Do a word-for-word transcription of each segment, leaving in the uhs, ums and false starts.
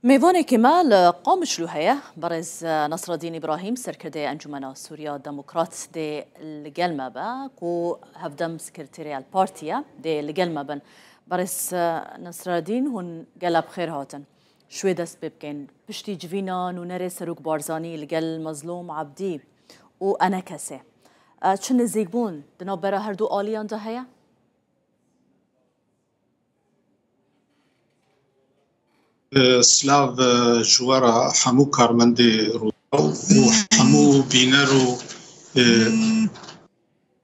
Mêvanekî me li Qamişlo heye, berêz Nasreddîn Îbrahîm, serkirdeyê Encûmena Sûriya Demokrat dê li gel me be, ku hevdem sekreterê El Partî ye, dê li gel me bin. Berêz Nasreddîn, hûn gele bi xêr hatin. Ji wê dest pê bikeyn. Piştî civîna nûnerê Serok Barzanî li gel Mezlûm Ebdî û Enekesê, çi nêzîkbûn di navbera her du aliyan de heye? Silav ji we re hemû karmendê Rûdaw û hemû bîner û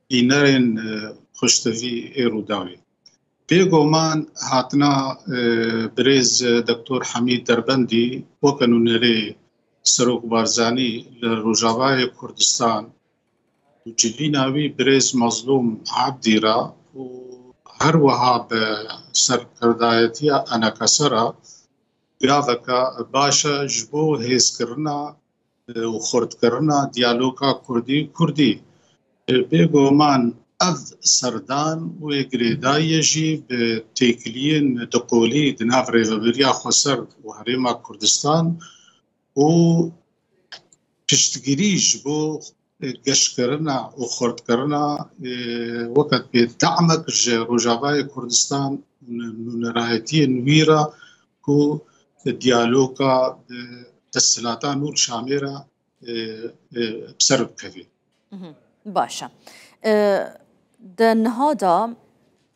bînerên xweştevî ê Rûdawê. Bêguman hatina birêz Doktor Hemîd Derbendî weke nûnerê Serok Barzanî li Rojavayê Kurdistan û civîna wî birêz Mezlûm Ebdî re û her wiha bi serkirdayetiya Enekese re gaveke baş e ji bo hêzkirina û xurtkirina diyaloga kurdî-kurdî. Bêguman ev serdan wê girêdayî ye jî bi têkiliyên duqolî di nav rêveberiya xweser û Herêma Kurdistan û piştgirî ji bo geşkirina û xurtkirina weke bêdemek ji Rojavayê Kurdistan û nûnerayetiyên wî re ku diyaloga bi desthilata nû li Şamê re bi ser bikeve. Baş e. Di niha de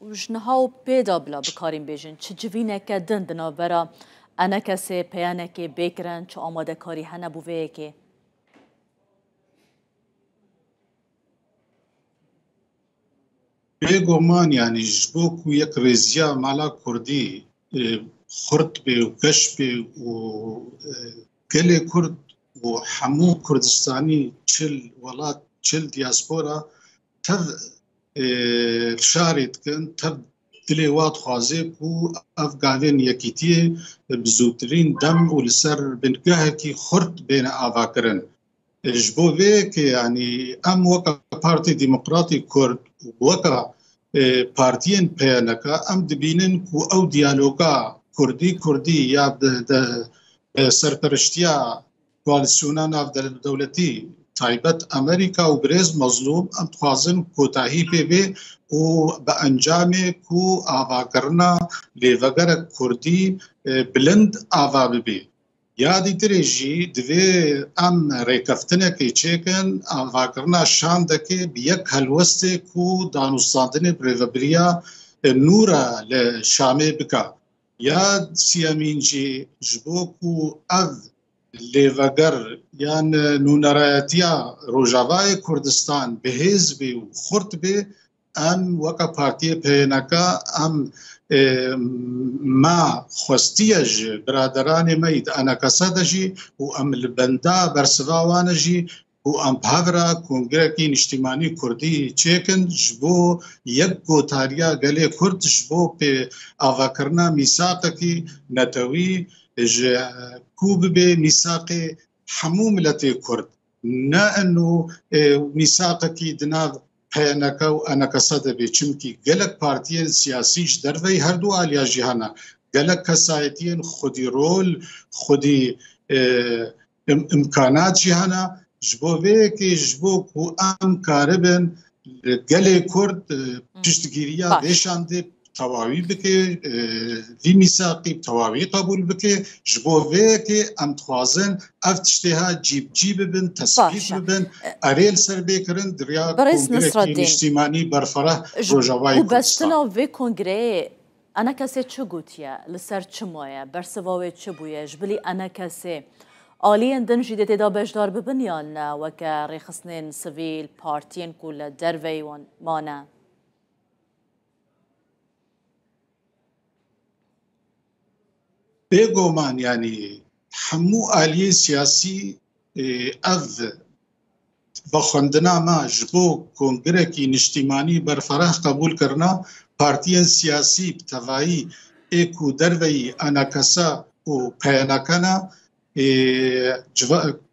û ji niha û pê de bila bikarîn bêjin, çi civîneke din di navbera Enekesê, P Y N Kê bê kirin, çi amadekarî hene bo vê yekê? Bêguman, yanî ji bo ku yekrêziya mala kurdî xurt bê û geş bê û gelê kurd û hemû Kurdistanî, çil welat, çil diaspora tev fişarê dikin, tev dilê wa dixwaze ku ev gavên yekîtiyê bi zûtirîn dem û li ser bingehekî xurt bêne avakirin. Ji bo vê yekê, yanî em weke Partî Demokratî Kurd û weke partiyên P Y N K em dibînin ku ew diyaloga kurdî-kurdî ya bi serperiştiya koalîsyona navdewletî taybet Amerîka û birêz Mezlûm em dixwazin kotahî pê bê û bi encamê ku avakirina lêvegerek kurdî bilind ava bibe. Ya dîtirê jî divê em rêkeftinekê çêkin, avakirina şandekê bi yek helwestê ku danûstandinê bi rêvebiriya nû re li Şamê bike. Ya siyemîn jî ji bo ku ev lêveger yan nûnerayetiya Rojavayê Kurdistan bi hêz bê û xurt bê, em weke partiyê P Y N K em ma xwestiye ji biraderanê me yî di Enekese de jî û em li benda bersiva wan e jî û em bi hev re kongrekî niştîmanî kurdî çêkin ji bo yek gotariya gelê kurd ji bo pê avakirina mîsaqekî netewî ji ku bibe mîsaqê hemû miletê kurd, ne eno mîsaqekî di nav P Y N K û Enekese de bê, çimkî gelek partiyên siyasî ji derveyî her du aliya jî hene, gelek kesayetiyên xwedî rol, xwedî imkanat jî hene. Ji bo vê yekê, ji bo ku em karibin gelê kurd piştgiriya vê şandê tewawî bike, vî mîsaqî bi tewawî qebûl bike. Ji bo vê yekê em dixwazin ev tiştê ha cîbicî bibin, tesbît bibin, erê li ser bê kirin, di riya kongrekî niştîmanî berfereh Rojavayê Kurdistan. Ku bestina vê kongreyê Enekesê çi gotiye, li ser çi maye, bersiva wê çi bûye, ji bilî Enekesê aliyên din jî dê tê de beşdar bibin yan ne, weke rêxistinên sivîl, partiyên ku li derveyî wan mane? Bêguman, yanî hemû aliyê siyasî ev vexwendina me ji bo kongrekî niştîmanî berfereh qebûl kirina, partiyên siyasî bi tevayî ê ku derveyî Enekese û P Y N K ne,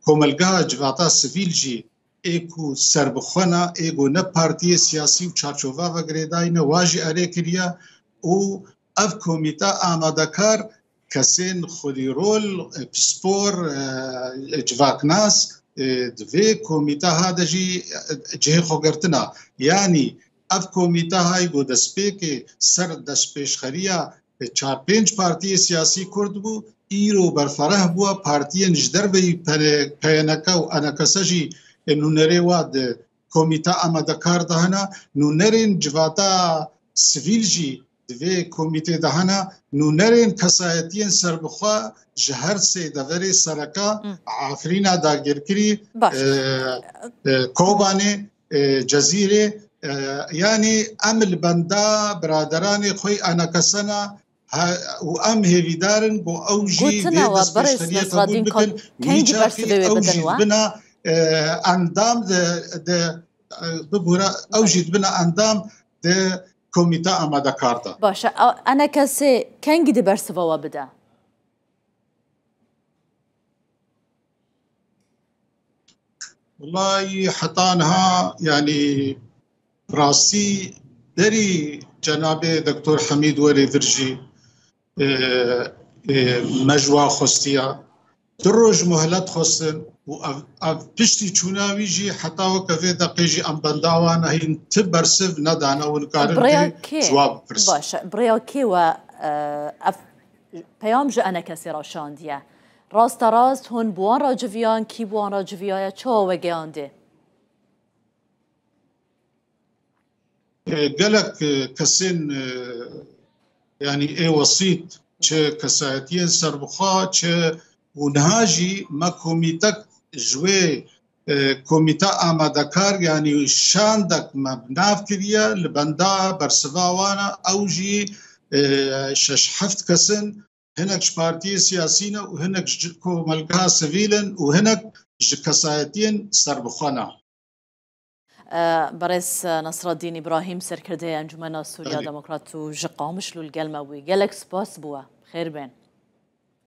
komelgeha civata sivîl jî ê ku serbixwe ne, ê ku ne partiyê siyasî û çarçova ve girêdayî ne, wa jî erê kiriye û ev komîte amadekar kesên xwedîrol, e, pispor, e, civaknas, e, di vê komîteha de jî, e, cihê xwe girtina. Yanî ev komîtehayî ku destpêkê ser destpêşxeriya, e, çar pênc partiyê siyasî Kurd bû, îro berfereh bûye, partiyên ji derveyî P Y N K û E N K S jî, e, nûnerê wa di komîte amadekar de hene, nûnerên civata sivîl jî di vê komîtê de hene, nûnerên kesayetiyên serbixwe ji her sê deverê sereke, Hı. Efrîna dagirkirî, Baş. e, e, Kobanê, e, Cezîrê, e, yanî em li benda biraderanê xwe yî E N K S ne, ha, û em hêvîdar in ku ew jî Gotina vê we, berêz destpêşxeriyê Nesreddîn qebûl Kol, bikin. Wî kengî çaxî bersivê wê ew bidin jî we? Dibina, e, endam de, de, e, bibûre, ew jî dibina endam de komîta amadekar de. Baş e, a, E N K S kengî di bersiva we bide? Wellahî heta niha, yanî, rastî berî cenabê Doktor Hemîd werê vir jî, e, e, me ji wan xwestiya. Du roj muhlet xwestin û ev, ev piştî çûna wî jî heta weke vê deqê jî em benda wan hîn ti bersiv nedane û nikarin Bi rêya tê kê? Ji wan bipirsin. Baş e. Bi rêya kê we, e, ev peyam ji E N K S'ê re şandiye? Rasterast hûn bi wan re civiyan, kî bi wan re civiyaye, çawa we geyandê? E, gelek, e, kesên, e, yanî ê wesît, çi kesayetiyên serbixwe, çi û niha jî me komîtek ji wê, e, komîte amadekar, yanî şandek me bi nav kiriye, li benda bersiva wan e, ew jî, e, şeş heft kes in, hinek ji partiyê siyasî ne û hinek ji komelgeha sivîl in û hinek ji kesayetiyên serbixwe ne. E, Berêz Nesreddîn Îbrahîm, serkirdeyê Encûmena Sûriya Erê. Demokrat û ji Qamişlo li gel me bûyî. Gelek spas bo we. Xêr bên.